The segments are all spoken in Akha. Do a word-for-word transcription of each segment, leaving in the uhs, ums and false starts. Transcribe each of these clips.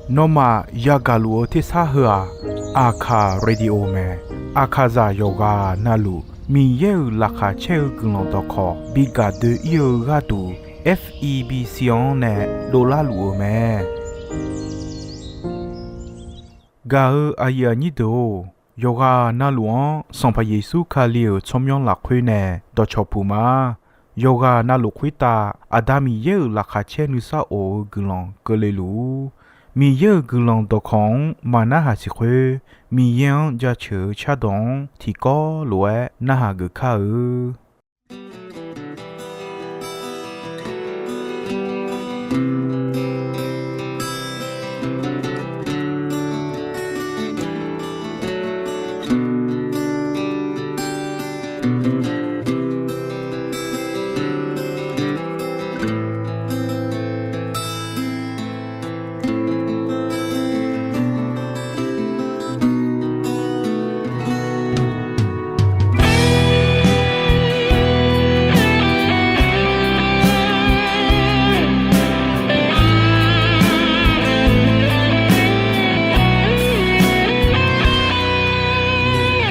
Nawmaf yagaq luf-eu tersar heu-aq, Aqkaq Radio mae. Aqkaqzaq yawqghaq navluf Miqyaer-euq laqkhaq caer-eu guiqlanq dawqkawq bi gaq doe-ir-eu gharduq, F E B C-anr nae dovlar luf-euq mae. Gaq-eu aqyuif aqnyir deuq-or, yawqghaq navluf-anr Sanqpaq Yeqsur Kali-euq tsawrmyanr lafkhoer nae dawqcawq puq ma. Yawqghaq navluf khoertav Aqda Miqyaer-euq laqkhaq caer nuisar of-eu guiqlanq keuvle luf-ur. Miqyaer-euq guiqlanq dawqkawq-anr maqnarhaq siq khoer, Miqyaer-anr jaceuq-eu cardawq-anr tiqkawv lof-aer narhaq geuf kar-eu.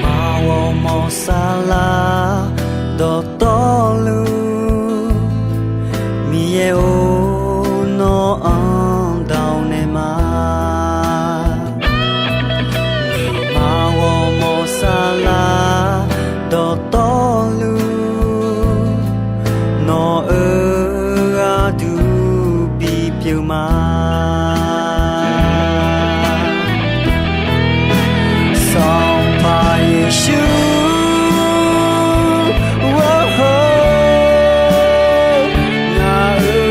Nuima ghawrmawr saflar dawqtawvluf, Miqyaer-or, nawr-anr dawq naeq ma. Nuima ghawrmawr saflar dawqtawvluf, nawq-euq gharduq bipyeuf ma. Sanqpaq Yeqsur, ngaq-euq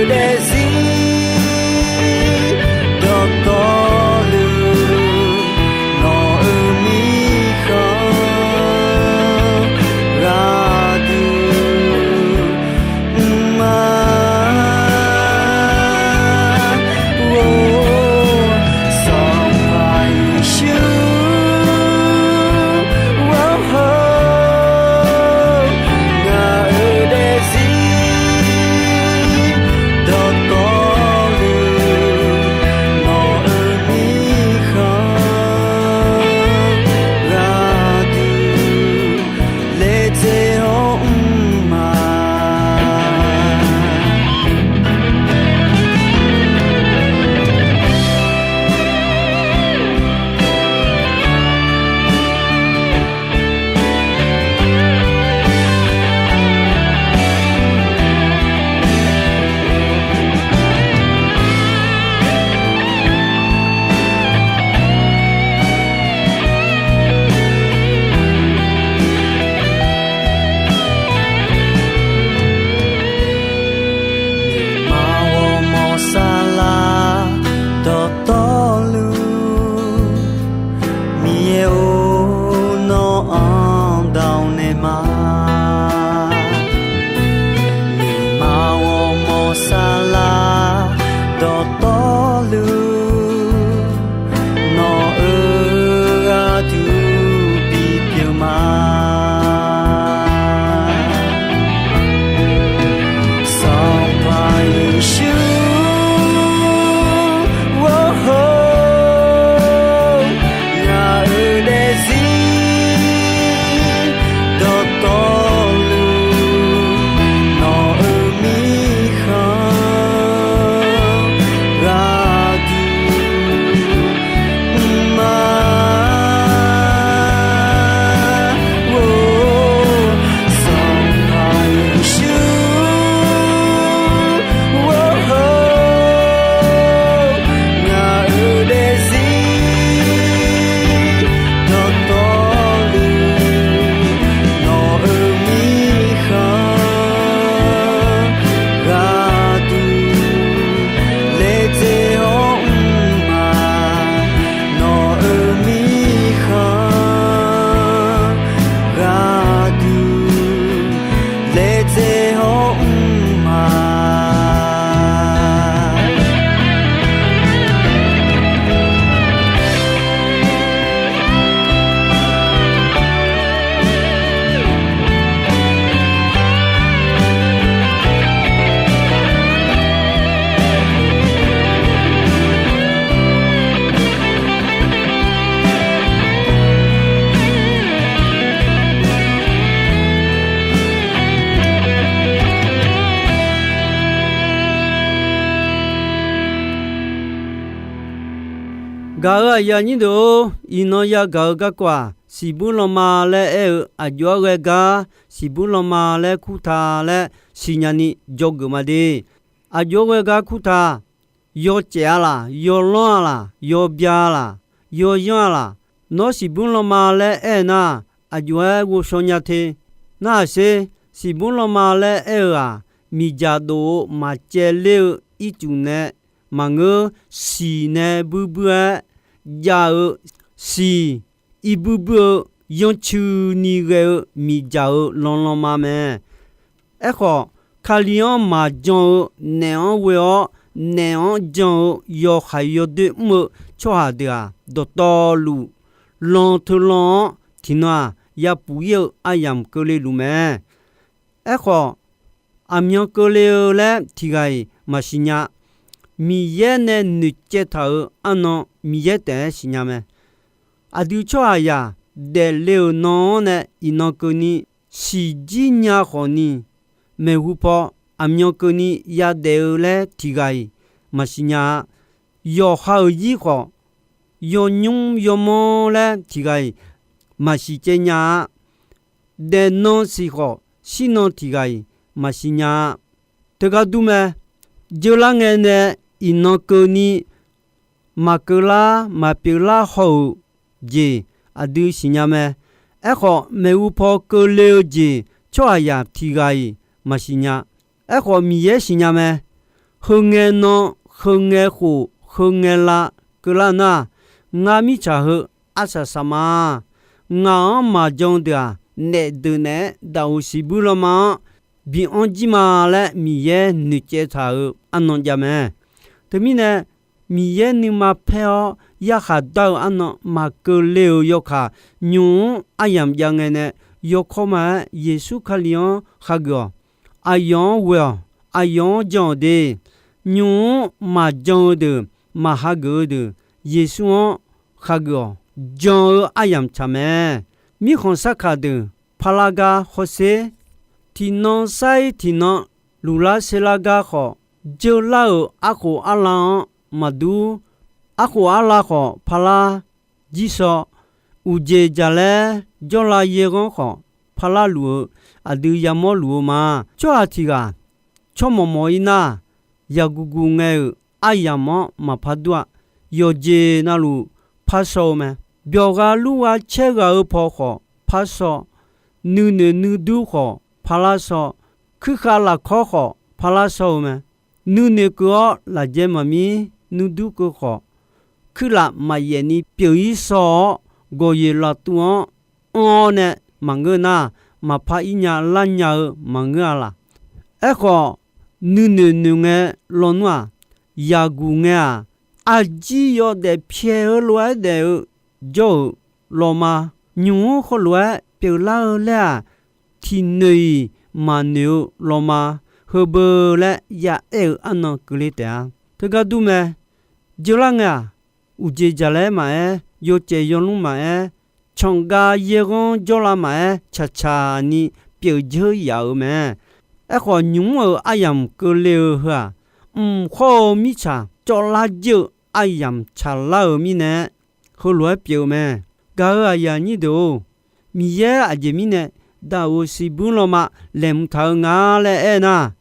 Gaq-euq aqyuif aqnyir deuq-or, iqnan yagaq-eu garkawv-aq, siqbuir lanma laer aer-eu aqjox-aer ghae gar siqbuir lanma laer kurtaq laer siqnya ni dzawgeuf ma de. Aqjox-aer ghae gar kurtaq, yawcaef-a laq, yawlanr-a laq, yawbya-a laq, yawyanr-a laq, nawr siqbuir lanma laer aer-eu nar, aqjox-aer ghovshaw nya te. Narhaq sher, siqbuir lanma laer aer-eu-aq, miqdzaq dof-eu maqcaevler-eu ircuf nae maqngeur, siq nae buibuir-aer jav-eu siq, irbuir buir-eu yanrcuini ghae-eu miqdzaq-euq lanlanma mae. Aerkhawf, Kali-anr maqjan-eu naef-anr ghoe-awr, naef-anr jan-eu yawhaiq yawdoer mr-eu tsawrhaq deuq-aq, dawqtawvluf lan teulan-anr tiqnan-aq, yapuf ir-eu aryamq keuvle luf mae. Aerkhawf, aqmyan keuvle-eu laer tiqghaq-iq maqsiq nya. Miqyaer nae noeqcaev taq-euq arnan Miqyaer taef-aer siqnya mae. Aqdui tsawrhaqzaq daefle-euq nan-anr nae iqnan keuvni siqjir nya khawfni, maeqhu paw aqmyan keuvni yadaef-eu laer tiqghaq-iq maqsiq nya-a. Yawqha-euq zir khawf, yawnymr yawmanr laer tiqghaq-iq maqsiq caev nya-a. Daefnan siq khawf, shirnan tiqghaq-iq maqsiq nya-a. Teugar dur mae. Jeurlar ngae nae iqnan keuvni maqkeuvlar maqpyeuflar haw-euq jeq aqdui siqnya mae. Aerkhawf, maeqhu paw keuvle-eu jeq tsawrhaqzaq tiqghaq-iq maqsiq nya. Aerkhawf, Miqyaer siqnya mae. Heu ngae nan, heu ngae khof, heu ngae lav keuvlar nar, ngar mirtsaq heu arsaq saq ma. Ngaq-anr maqjan-eu deuq-aq, naef deuq naeq-aer daqoq siqbuir lanma-anr bi anr jir ma laer Miqyaer noeqcaev taq-euq arnan jav mae. Teumirnae, Miqyaer nuima paer-awr yarkhaq dar-eu arnan maqkeuvle-euq yawkaq, nymq-mr aryamq jav ngae nae yawkawr ma-aer Yeqsur Kali-anr hageuf-awq. Aqyawf-anr ghoe-awq. Aqyawf-anr jan-awq de. Nymq-mr maqjan-eu deuq, maqhageuf-eu deuq, Yeqsur-anr hageuf-awq. Jan-eu aryamq tsaq mae. Mirkhanq sarkaq deuq parlar gar hawsher. Tiqnan sair tiqnan luflar serlar gar khawf, jeurlar-euq arkhof arlav-anr maqdur. Arkhof arlav khawf parlar jir shaw. Uqjeq jaqlaer jawrlav yaerghanr khawf parlar luf-eu aqdui yamawr luf-eu ma. Tsawrhaq tiq ghaq tsawrmawq mawf-ir nar, yaqguq guq ngae-euq aryamq-anr maqpar dur-a. Yawqjeq navluf par shaw-eu mae. Byawq gha lur gha caer ghaq-eu paw khawf par shaw. Nuinoeq nuidur khawf parlar shaw. Kuirkhav lafkawr khawf parlar shaw-eu mae. Nuinoeq keuv-awr lafjae maqmir nuidur keuv khawf, kuirlaf maqyaef ni pyeuf-ir shaw-awr, gawqyoeq laftuv-anr anr-awr nae maqngeur nar, maqpar ir nya lar nya-eu maqngeur-a laq. Aerkhawf, nuinoeq noeq ngae lawnmr-aq, yaqguq ngae-aq, arjir yawdaef pyaeq-eu lof-aer daef-eu jawr-euq lawma, nymq-mr heulof-aer pyeuflar-eu laer-aq, tiqnoeq-iq maqnoeq-eu lawma, heubeu laer yaaer-euq arnan keuvle taef-a. Teugar dur mae. Jeurlar ngae-aq, uqjeq jaqlaer maqaer, yawcaef yawlmr maqaer, canqgav yaerghanr jawrlav maqaer, tsaqtsaq ni pyeuf dzeur yaf-euq mae. Aerkhawf, nymq-mr-euq aryamq keuvle-eu heu-aq, mq khawr-eu mirtsaq cawvlar jir-eu aryamq tsaqlar-euq mirnae, heulof-aer pyeuf-eu mae. Gaq-euq aqyuif aqnyir deuq-or, Miqyaer aqjeq mirnae daqoq siqbuir lanma laeqhmq taq-eu nga laer aernar,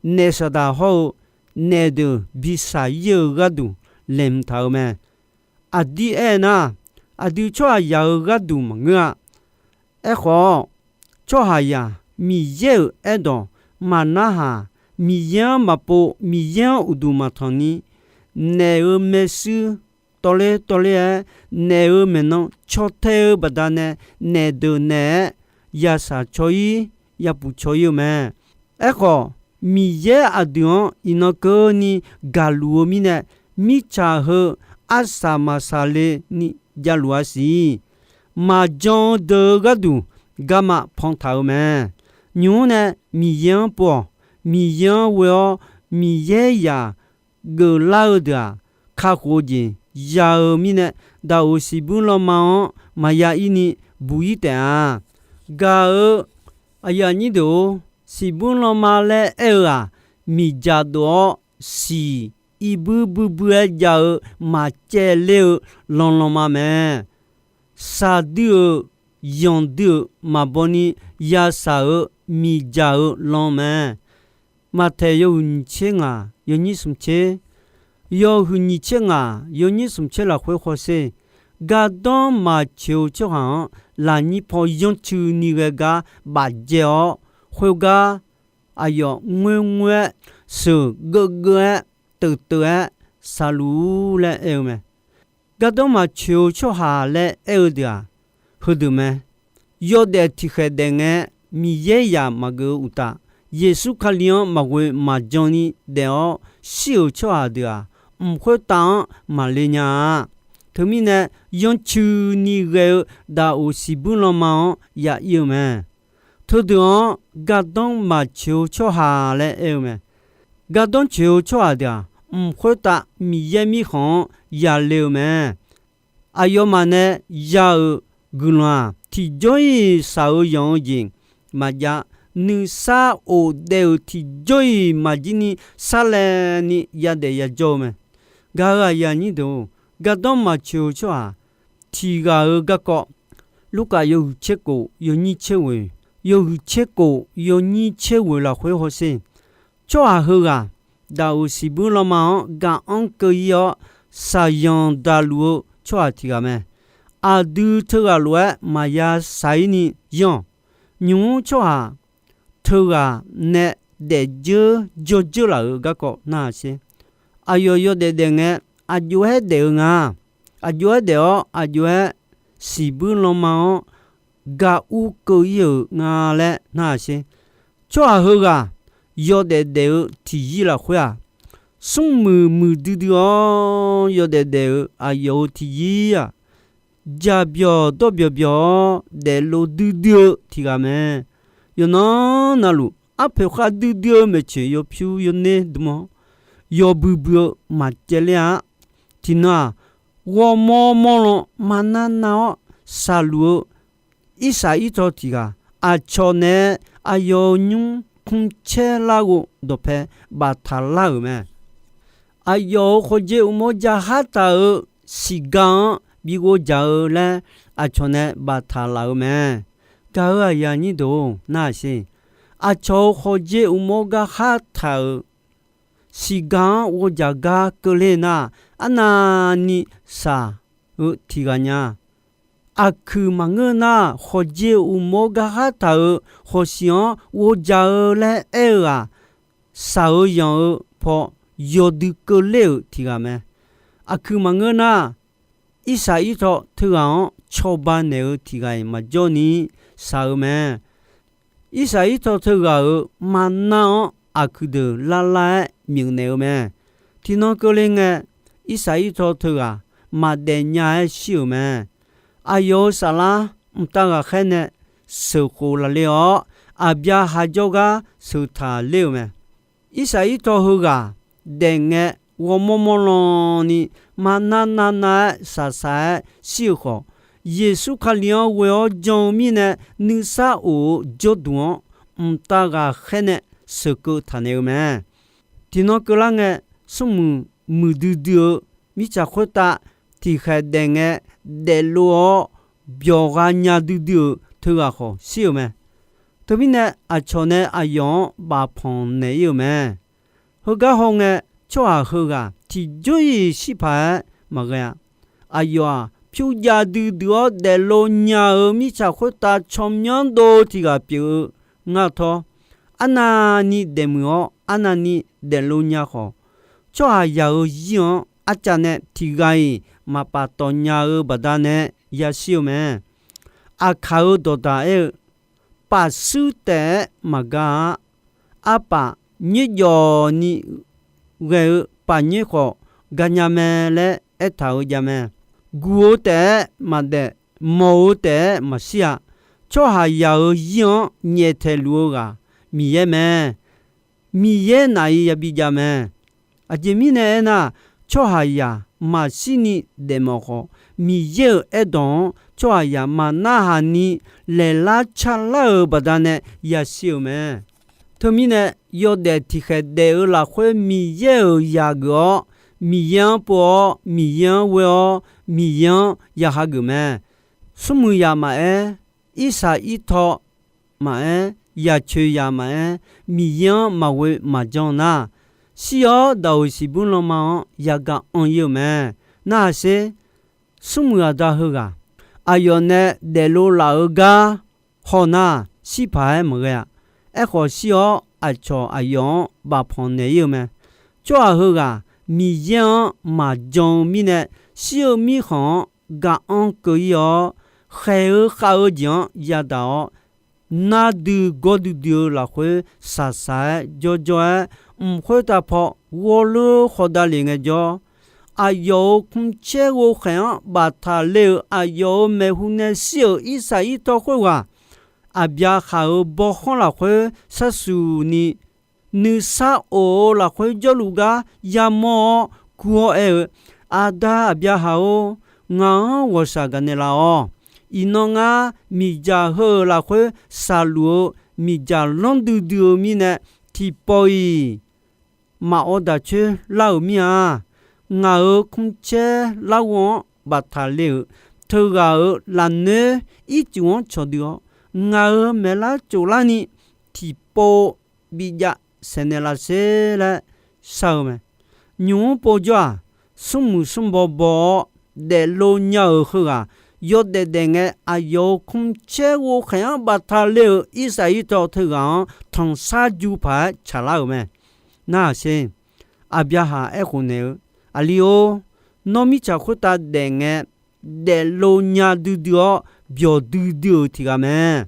naef saqdaq hawr-eu naef deuq bi shaq-ir-eu gharduq laeqhmq taq-eu mae. Aqdir aernar, aqdui tsawrhaqzaq-euq gharduq maqngeur-a. Aerkhawf, tsawrhaqzaq Miqyaer-euq aerdawq maqnarhaq, Miqyaer-anr maqpov, Miqyaer-anr uqduq maqtanq ni, naef-euq maershuir tawvler tawvler-aer, naef-euq maeqnan caw tae-eu baqdanae, naef deuq naeq-aer yashaq caw-ir, yapuf caw-ir-eu mae. Aerkhawf, Miqyaer aqdui-anr iqnan keuvni gaqluf-eu mirnae, mirtsaq heu arsaq maqsaq le ni javluf-a siq. Maqjan-eu deuq-eu gharduq garma pantaq-eu mae. Nymq-mr nae Miqyaer-anr pov-awq. Miqyaer-anr ghoe-awr, Miqyaer zaq geuflar-eu deuq-aq, kakhof-eu jeq ya-eu mirnae, daqoq siqbuir lanma-anr maqya ir ni buq-ir taef-a. Gaq-euq aqyuif aqnyir deuq-or, siqbuir lanma laer aer-eu-aq, miqdzaq dov-awr siq iqbui buibui-aer jav-eu maqcaevler-eu lanlanma mae. Shaqdui-euq, yanqdui-euq maqbaw ni yashaq-euq miqdzaq-eu lan mae. Maqtaeq yawhuiq nyiq tser ngaq yawnyir smq tser, yawhuiq nyiq tser ngaq yawnyir smq tser lafkhoer hawsher, gardanr maqcoeq-eu tsawrhaq-anr lafnyir paw yanrcuini ghae gar bafdzae-awr, khoergar aqyawf ngoerngoer-aer, sheuq geuvgeuv-aer, teuvteuv-aer, shaqluf-ur laer aer-eu mae. Gardanr maqcoeq-eu tsawrhaq laer aer-eu deuq-aq, heudeuq mae. Yawdaef tiqkhaeq daef ngae, Miqyaer zaq maqgeuf-eu uqtaf, Yeqsur Kali-anr maqghoe maqjan ni daef-awr shir-euq tsawrhaq deuq-aq, mq khoertav-anr maqle nya-a. Teumirnae, yanrcuini ghae-eu daqoq siqbuir lanma-anr ya ir-eu mae. Teudeuq-anr gardanr maqcoeq-eu tsawrhaq laer aer-eu mae. Gardanr coeq-eu tsawrhaq deuq-aq, mq khoertav Miqyaer mirkhanq-anr yale-eu mae. Aqyawfmaf nae ya-euq guiqlanq-aq, tiqjawr-iq shaq-eu yanq-eu jeq maqjav, nuisar of daef-euq tiqjawr-iq maqjir ni sarlaevni yadaef yajawr-eu mae. Gaq-euq aqyuif aqnyir deuq-or, gardanr maqcoeq-eu tsawrhaq tiq ghaq-euq garkawv, Lurkaf yawhuiq tser kof yawnyir tser ghoeq, yawhuiq tser kof yawnyir tser ghoeq lafkhoer hawsher, tsawrhaq heughaq daqoq siqbuir lanma-anr gaq-anr keuv ir-awr, shaqyanq daqluf-eu tsawrhaq tiq ghaq mae. Aqdui teughaq lof-aer maqya shaq-ir ni yanr-awq. Nymq-mr tsawrhaq teughaq nae daefdzeur jawrdzeur laf-euq garkawv narhaq sher. Aqyawf yawdaef daef ngae, aqjox-aer daef-eu nga. Aqjox-aer daef-awr, aqjox-aer siqbuir lanma-anr gaq ur keuv ir-euq nga laer narhaq sher. Tsawrhaq heughaq yawdaef daef-eu tiqyir lafkhoer-aq, smrmuiq muiqdui dui-awr yawdaef daef-eu aqyawf-euq tiqyir-aq, jaqbyawq dawrbyawq byawq-awr daeflov duidui-eu tiq ghaq mae. Yawqnan navluf, arpoeq khav duidui-eu maeqtsoeq yawpyur yawner dm-awr, yawbui bui-eu maqcaevler-a. Tiqnan-aq, ghawrmawr mawr lan maqnar nav-awr shaqluf-eu irsaq irtaw tiq ghaq, aqcawq nae aqyawf-euq nymr kmr caer lar ghov dawqpae baftaq lar-euq mae. Aqyawf-euq khawqjeq uqmov jaqkhar taq-euq siqga-anr bi ghovdzaq-eu laer aqcawq nae baftaq laf-eu mae. Gaq-euq aqyuif aqnyir deuq-or, narhaq sher. Aqcawq-euq khawqjeq uqmov garkhar taq-euq siqga-anr ghovdzaq gar keuvler nar, arnavni shaq-eu tiq ghaq nya. Aqkuiq maqngeur nar, khawqjeq uqmov garkhar taq-euq khawqshiq-anr ghovdzaq-eu laer aer-eu ghaq, shaq-eu yanq-eu paw yawdui keuvler-euq tiq ghaq mae. Aqkuiq maqngeur nar, irsaq irtaw teughaq-anr cawba naeq-eu tiq ghaq-iq maqjawr ni shaq-eu mae. Irsaq irtaw teughaq-euq maqnar-anr aqkuiq deuq lar lar-aer myeuf naeq-eu mae. Tiqnan keuvle ngae, irsaq irtaw teughaq maqdaef nya-aer shir-euq mae. Aqyawf-euq saflar mqtav ghaqkhaer nae sheuqkhof laf le-awr, Aqbyaqhaq jawrgar sheuqtaq ler-euq mae. Irsaq irtaw heughaq daef ngae, ghawrmawr mawr lan ni maqnar nav nav-aer shaqshaq-aer shir-euq khawf, Yeqsur Kali-anr ghoe-awr jan-eu mirnae, nuisar of-eu jawrduq-anr mqtav ghaqkhaer nae sheuqkeuv taq naeq-eu mae. Tiqnan keuvlar ngae, smrmuiq muiqdui dui-eu mirtsaq khoertav tiqkhaeq daef ngae, daeflov-awr byawq gha nya duidui-euq teughaq khawf shir-euq mae. Teumirnae, aqcawq nae aqyawf-anr bafpanq naeq ir-euq mae. Heugar hawngae, tsawrhaq heughaq tiqjawr-iq shir paq-aer maqghae-a. Aqyawf-aq, pyur jav duidui-awr daeflov nya-eu mirtsaq khoertav tsawrmyanr dov tiq ghaq pyeuf-eu ngar tawr, arnavni daefmuiq-awr arnavni daeflov nya khawf, tsawrhaqzaq-euq zir-anr arcav nae tiq ghaq-iq maqpaf tawf nya-eu baqdanae yashir-eu mae. Aqkaq-euq dawqdaq aer-eu, paf suir taef-aer maqgar-a. Arpaf nyoerjawf ni ghae-eu paf nyoer khawf, ganya mae laer aertaq-eu jav mae. Guq-eu taef-aer maqdaef, mawq-eu taef-aer maqshir-a. Tsawrhaqzaq-euq zir-anr nyaeftaeq luf-eu ghaq Miqyaer mae. Miqyaer naf-iq yabi jav mae. Aqjeq mirnae aernar, tsawrhaqzaq maqshir ni daefmawf khawf, Miqyaer-euq aerdawq-anr tsawrhaqzaq maqnarhaq ni laeqlar carlar-euq baqdanae yashir-euq mae. Teumirnae, yawdaef tiqkhaeq daef-eu lafkhoer Miqyaer-euq zaq geuf-awr, Miqyaer-anr pov-awr, Miqyaer-anr ghoe-awr, Miqyaer-anr ya hageuf mae. Smrmuiq zaq maqaer, irsaq irtaw maqaer, yaqcoeq zaq maqaer, Miqyaer-anr maqghoe maqjan nar, shir-awr daqoq siqbymr lanma-anr yagaq anr ir-eu mae. Narhaq sher, smrmuiq aqda heughaq aqyawf nae daeflov laf-eu gar haw nar, shir paq-aer maqghae-a. Aerkhawf, shir-awr aqcawq aqyawf-anr bafpanq naeq ir-eu mae. Tsawrhaq heughaq Miqyaer-anr maqjan-eu mirnae, shir-eu mirkhanq-anr gaq anr keuv ir-awr, khaeq-eu khav-eu jeq-anr yadaq-awr, nar dui gawr duidui-eu lafkhoer, shaqshaq-aer jawrjawr-aer, mq khoertav paw ghawrleur khawdav lef ngaejawr, aqyawf-euq kmrcaer ghovkhaeq-anr baftaq le-euq aqyawf-euq maeqhu nae shir-euq irsaq irtaw khoerghaq, Aqbyaqhaq-euq bawkhanr lafkhoer sharsuq ni, nuisar of-eu lafkhoer jawrluf gar yamawr-awr kur-awr aer-eu, Aqda Aqbyaqhaq-or, ngaq-anr ghawqshaq gaqnaeq laf-awq. Iqnan ngar miqdzaq heu-euq lafkhoer shaqluf-eu miqdzaq lanr duidui-eu mirnae, tiqpawf-iq maqawv daq coer lar-euq mir-a. Ngaq-euq kmrcaer larghov-anr baftaq le-euq teughaq-euq lafnoer ircuf-anr cawqdui-awr, ngaq-euq maeqlar tsoflarni tiqpov bijav saeqnaeq laf sher laer shar-eu mae. Nymq-mr povjawr-aq, smrmuiq smrbaw baw-awr daeflov nya-euq heughaq, yawdaef daef ngae aqyawf-euq kmrcaer ghovkhaeq-anr baftaq le-euq irsaq irtaw teughaq-anr tanqsar ju paq-aer tsaqlar-euq mae. Narhaq sher, Aqbyaqhaq aerkhof naeq-eu, Aqli-or, nawr mirtsaq khoertav daef ngae, daeflov nya duidui-awr byawq duidui-euq tiq ghaq mae.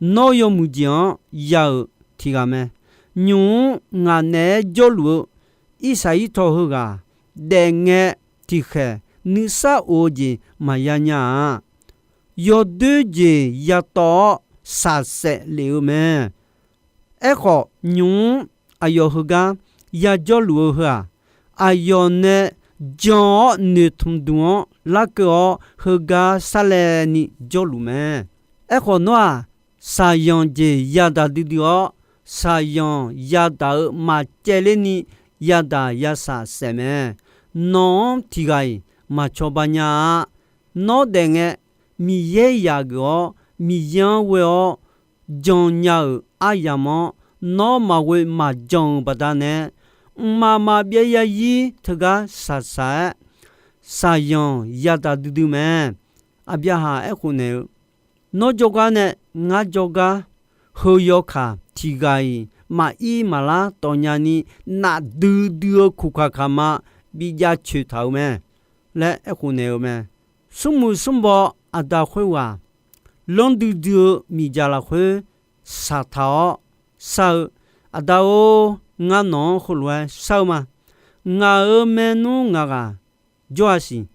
Nawr yawmuiq jeq-anr ya-euq tiq ghaq mae. Nymq-mr ngaq naeq-aer jawrluf-eu irsaq irtaw heughaq, daef ngae tiqkhaeq nuisar of-eu jeq maqya nya-a. Yawdoer jeq yatawv-awr shaqsaef lef-eu mae. Aerkhawf, nymq-mr aqyawf heugar yajawrluf-eu heu-aq, aqyawf nae jan-awr noeqtmq dmq-anr larkeuv-awr heugar sarlaevni jawrluf mae. Aerkhawf, nawr-aq, shaqzanq jeq yadaq duidui-awr, shaqzanq yadaq-eu maqcaevler ni yadaq yashaq saef mae. Nawq-anr tiq ghaq-iq maq cawba nya-a. Nawr daef ngae, Miqyaer zaq geuf-awr, Miqyaer-anr ghoe-awr jan nya-euq aryamq-anr, nawr maqghoe maqjan-euq baqdanae, mqmaq maqbyav yazir teugar shaqshaq-aer, shaqzanq yadaq duidui mae. Aqbyaqhaq aerkhof naeq-eu, Nawr jawrgar nae ngar jawrgar, heu yawkaq tiq ghaq-iq maqir maqlar tawfnya ni, nafdui dui-eu kuqkaq kaqma bi jav coeq taq-euq mae laer aerkhof naeq-eu mae. Smrmuiq smrbaw aqda khoerghaq, lanr duidui-eu miqdzaq lafkhoer shaqtaq-awr shar-eu, Aqda-or, ngar nawq-anr heulof-aer shar-eu ma. Ngaq-euq maernmr ngaq ghaq jawr-a siq.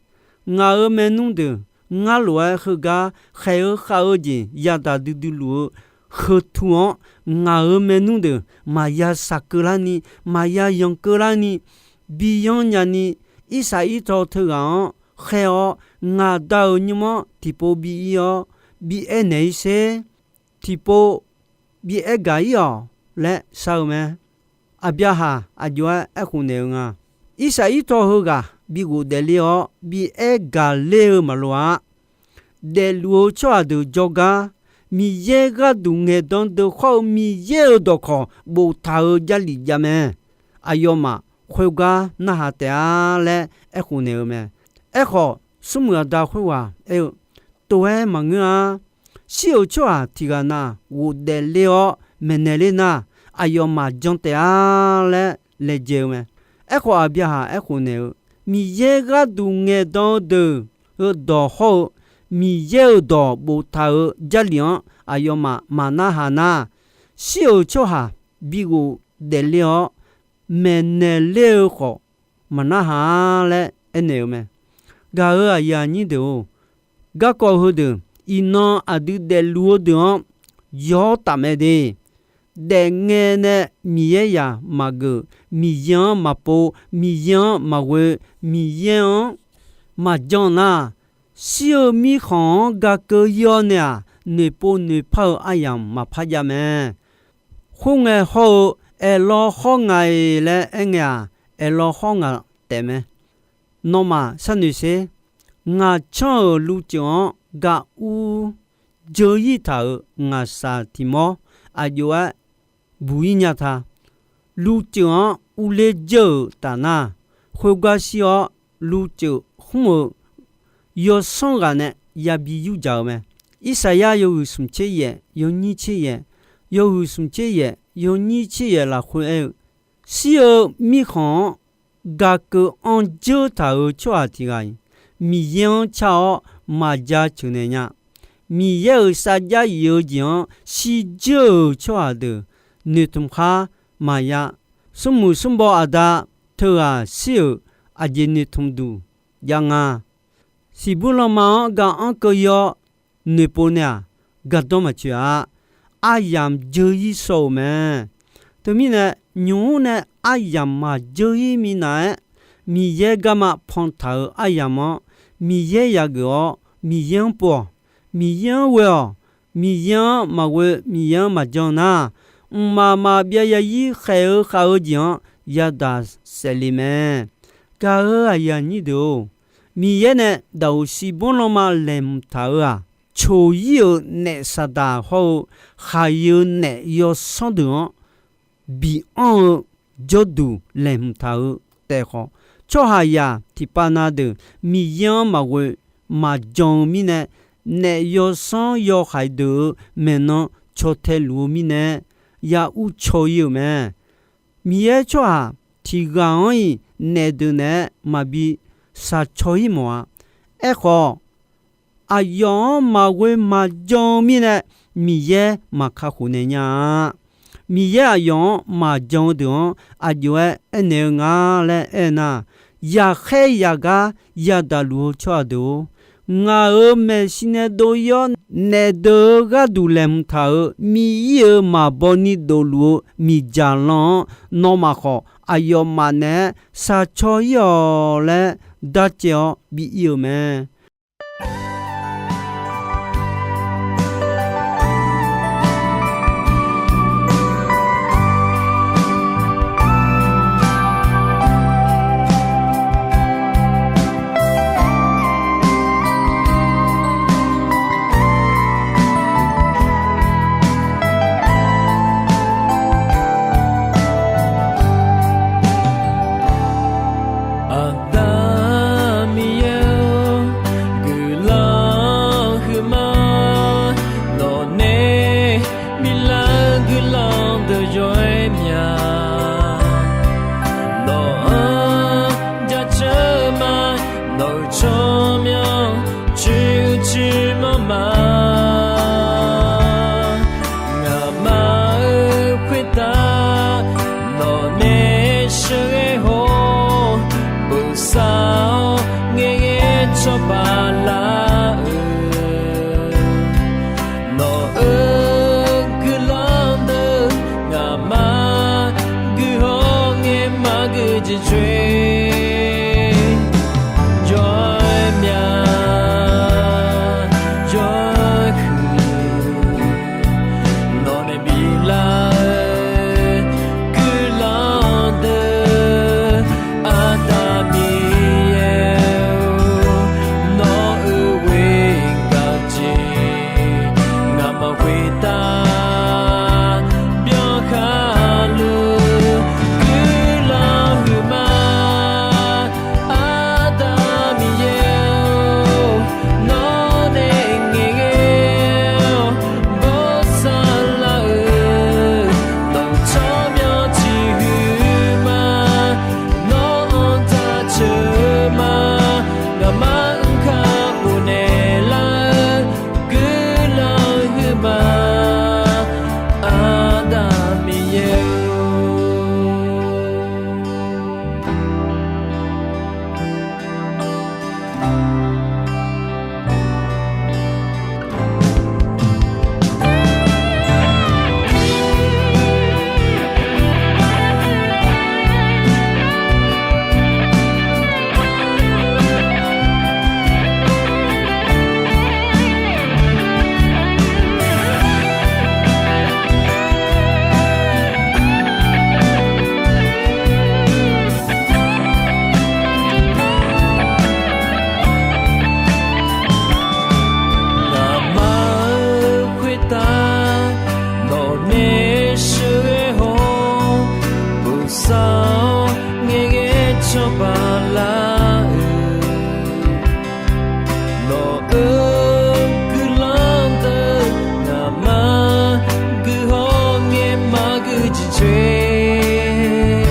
Ngaq-euq maernmr deuq ngar lof-aer heugar khaeq-eu khav-eu jeq yadaq duidui luf-eu heu tu-anr, ngaq-euq maernmr deuq maqya shaq keuvlarni, maqya yanq keuvlarni, bi yanr nyani, irsaq irtaw teughaq-anr khaer-awr, ngaq Da-euq nymr-anr tiqpov bi ir-awr, bi aernaeq ir sher. Tiqpov bi aer gaq ir-awq laer shar-eu mae. Aqbyaqhaq aqjox-aer aerkhof naeq-eu nga, Irsaqir tawv heughaq bi ghofdaef ler-awr bi aer gaq ler-eu maqloq-a. Daefluf-eu tsawrhaq deuq jawrgar, Miqyaer gharduq ngaeqdan deuq khawr-eu Miqyaer-euq dawqkawq boftaq-eu Jarlif jav mae. Aqyawfmaf khoergar narhaq taef-a laer aerkhof naeq-eu mae. Aerkhawf, smrmuiq aqda khoerghaq aer-eu, Tov-aer maqngeur-a. Shir-euq tsawrhaq tiq ghaq na ghofdaef ler-awr maeqnaeq ler nar, aqyawfmaf jan taef-a laer laejae-eu mae. Aerkhawf, Aqbyaqhaq aerkhof naeq-eu, Miqyaer gharduq ngaeqdan-eu deuq-eu dawq hawr-eu Miqyaer-euq dawq boftaq-euq Jarlif-anr aqyawfmaf maqnarhaq nar, shir-euq tsawrhaq bi ghofdaef ler-awr maeqnaeq ler-eu khawf maqnarhaq-a laer aernaeq-eu mae. Gaq-euq aqyuif aqnyir deuq-or, garkawv heudeuq iqnan aqdui daefluf-eu deuq-anr yawr taf mae de. Daefngae nae Miqyaer zaq maqgeuf, Miqyaer-anr maqpov, Miqyaer-anr maqghoe, Miqyaer-anr maqjan nar, shir-eu mirkhanq-anr gakeuv ir-awr nae-aq, noeqpov noeqpar-eu aryamq maqpar jav mae. Khoerngae hawr-eu Aerlawr hawr ngaq-iq laer aerngae-aq, aerlawr hawr ngaq taef mae. Nawmaf sharnoeq sher. Ngaq canr-euq luvtsuif-anr gav-ur dzeur-ir taq-euq ngaqshaq tiq mawr aqjox-aer buq-ir nya ta. Luvtsuif-anr urler dzeur-euq taf nar, khoergar shir-awr luvtsuif khmr-eu yawsanr ghaq nae yabi yurdzaq-eu mae. Irsaqyar yawhuiq smq tser yaef, yawnyir tser yaef, yawhuiq smq tser yaef, yawnyir tser yaef lafkhoer aer-eu, shir-eu mirkhanq-anr gaqkeuv anr dzeur taq-euq tsawrhaq tiq ghaq-iq, Miqyaer-anr car-awr maqja ceuq naeq nya. Miqyaer-euq sarjax if-eu jeq-anr shirdzeur-euq tsawrhaq deuq noeqtmq khar maqya. Smrmuiq smrbaw aqda teughaq shir-euq aqjeq noeqtmq duq jav nga. Siqbur lanma-anr ga-anr keuv-ir-awr noeqpov nae-aq, gardanr maqtsoeq-a. Aryamq dzeur-ir shaw-euq mae. Teumirnae, nymq-mr nae aryamq maqdzeur-ir minav-aer, Miqyaer garma pantaq-euq aryamq-anr Miqyaer yageuf-awr, Miqyaer-anr pov-awq. Miqyaer-anr ghoe-awq. Miqyaer-anr maqghoe, Miqyaer-anr maqjan nar, mqmaq maqbyav yazir khaeq-eu khav-eu jeq-anr yadaq saefle mae. Gaq-euq aqyuif aqnyir deuq-or, Miqyaer nae daqoq siqbur lanma laeqhmq taq-euq-aq, coq-ir-euq naef saqdaq hawr-eu khaqyeu naef yawsanr deuq-anr bianr-eu jawrduq laeqhmq taq-eu taef khawf, tsawrhaqzaq tiqpav na deuq Miqyaer-anr maqghoe maqjan-eu mirnae, naef yawsanr yawhaiq deuq-euq maeqnan caw tae luf-eu mirnae, ya ur caw-ir-euq mae. Miqyaer tsawrhaq tiq ghaq-anr-iq naef deuq naeq-aer maqbi shaq caw-ir mawf-a. Aerkhawf, aqyawf-anr maqghoe maqjan-eu mirnae, Miqyaer maqkakhof naeq nya-a. Miqyaer aqyawf-anr maqjan-eu deuq-anr aqjox-aer aernaeq-eu nga laer aernar, yaqkhaer yaqgar yadaq luf-eu tsawrhaq deuq-or, ngaq-euq maeqshi nae dov-ir-awr naef deuq-euq gharduq laeqhmq taq-euq miq-ir-euq maqbaw ni dofluf-eu miqdzaq lan-anr, nawmaf khawf aqyawfmaf naeq-aer shaq caw-ir-awq laer darcaev-awr bi ir-euq mae. Aqda Miqyaer-or, cawba lar-eu, nawq-euq guiqlanq deuq ngaqma guiqhaw ngae maqgui jeq coer,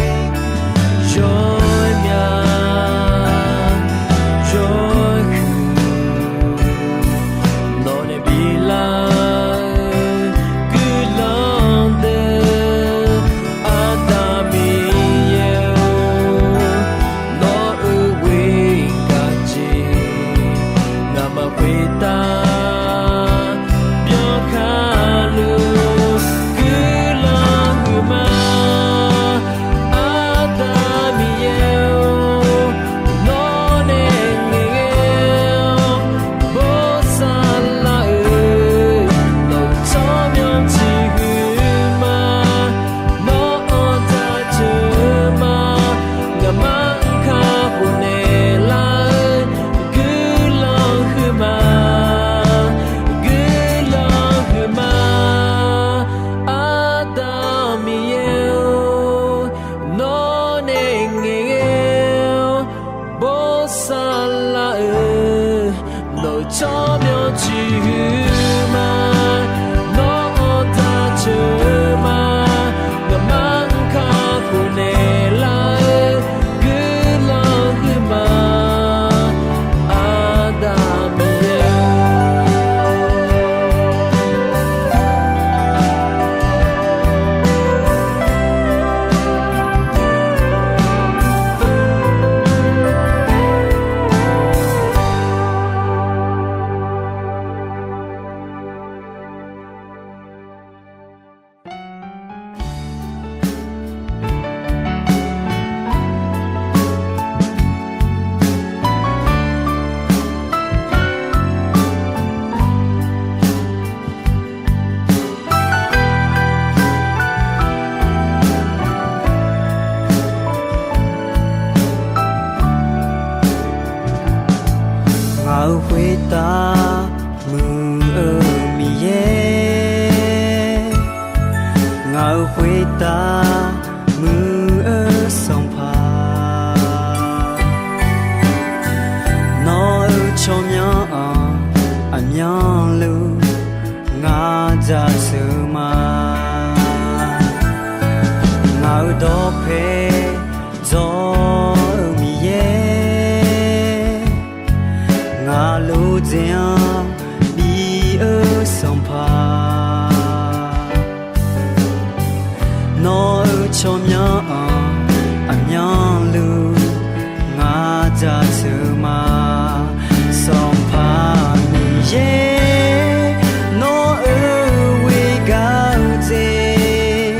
yawmya yawhuiq nawq nae bilar-eu guiqlanq deuq, Aqda Miqyaer-or, nawq-euq ghoer gaq jeq ngaqma khoertav byankhar luf guiqlanq huiqma. Aqda Miqyaer-or, nawr nae ngaeqghae-awr bosav lar-eu, nawq-euq tsawrmyanr tiq huiqma. Nawr-anr jaceuq-eu ma, ngaqma-anr kakhof naeqlar-eu guiqlanq huiqma, guiqlanq huiqma. Aqda Miqyaer-or, nawr nae ngaeqghae-awr bosav lar-eu, nawq-euq tsawrmyanr tiq huiqma. Nawr-anr jaceuq-eu ma, ngaqma-anr kakhof naeqlar-eu guiqlanq huiqma. Aqda Miqyaer-or, ngaq-euq khoertav muiq-eu Miqyaer, ngaq-euq khoertav muiq-eu Sanqpaq, nawq-euq tsawrmyanr-anr aqmyanluf ngaq jaceuq-eu ma. Ngaq-euq dawqpae dzaw-eu Miqyaer, ngaq lof-aer bi-eu Sanqpaq, nawq-euq tsawrmyanr-anr aqmyanluf ngaq jaceuq-eu ma. Sanqpaq Miqyaer, nawq-euq ghoer gaq-eu jeq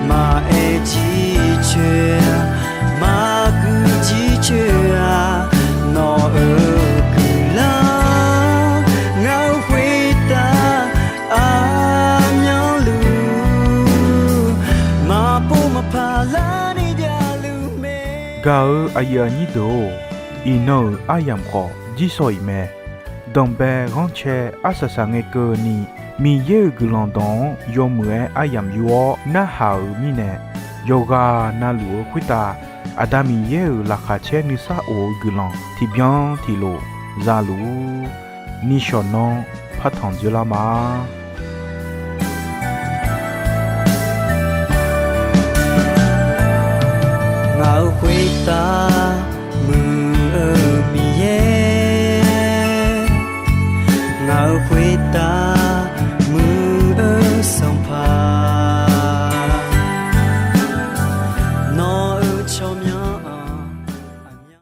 maqaer jircoer-a, maqgui jircoer-a, nawq-euq guiqlanq ngaq-euq khoertav aqmyanluf maqpov maqpar larni javluf mae. Gaq-euq aqyuif aqnyir deuq-or, iqnan-euq aryamq khawf jirsawq iq mae. Danqbae ghanrcae arsaq saqngae keuvni, Miqyaer-euq guiqlanq dawq-anr yawmuiq-aer aryamq yur-awr narhaq-euq mirnae, yawqghaq navluf-eu khoertav Aqda Miqyaer-euq laqkhaq caer nuisar of-eu guiqlanq tiqbyan tiqlof zaluf-ur. Nishawq nanr partanq dzeurlar ma. Ngaq-euq khoertav muiq-eu Miqyaer, ngaq-euq khoertav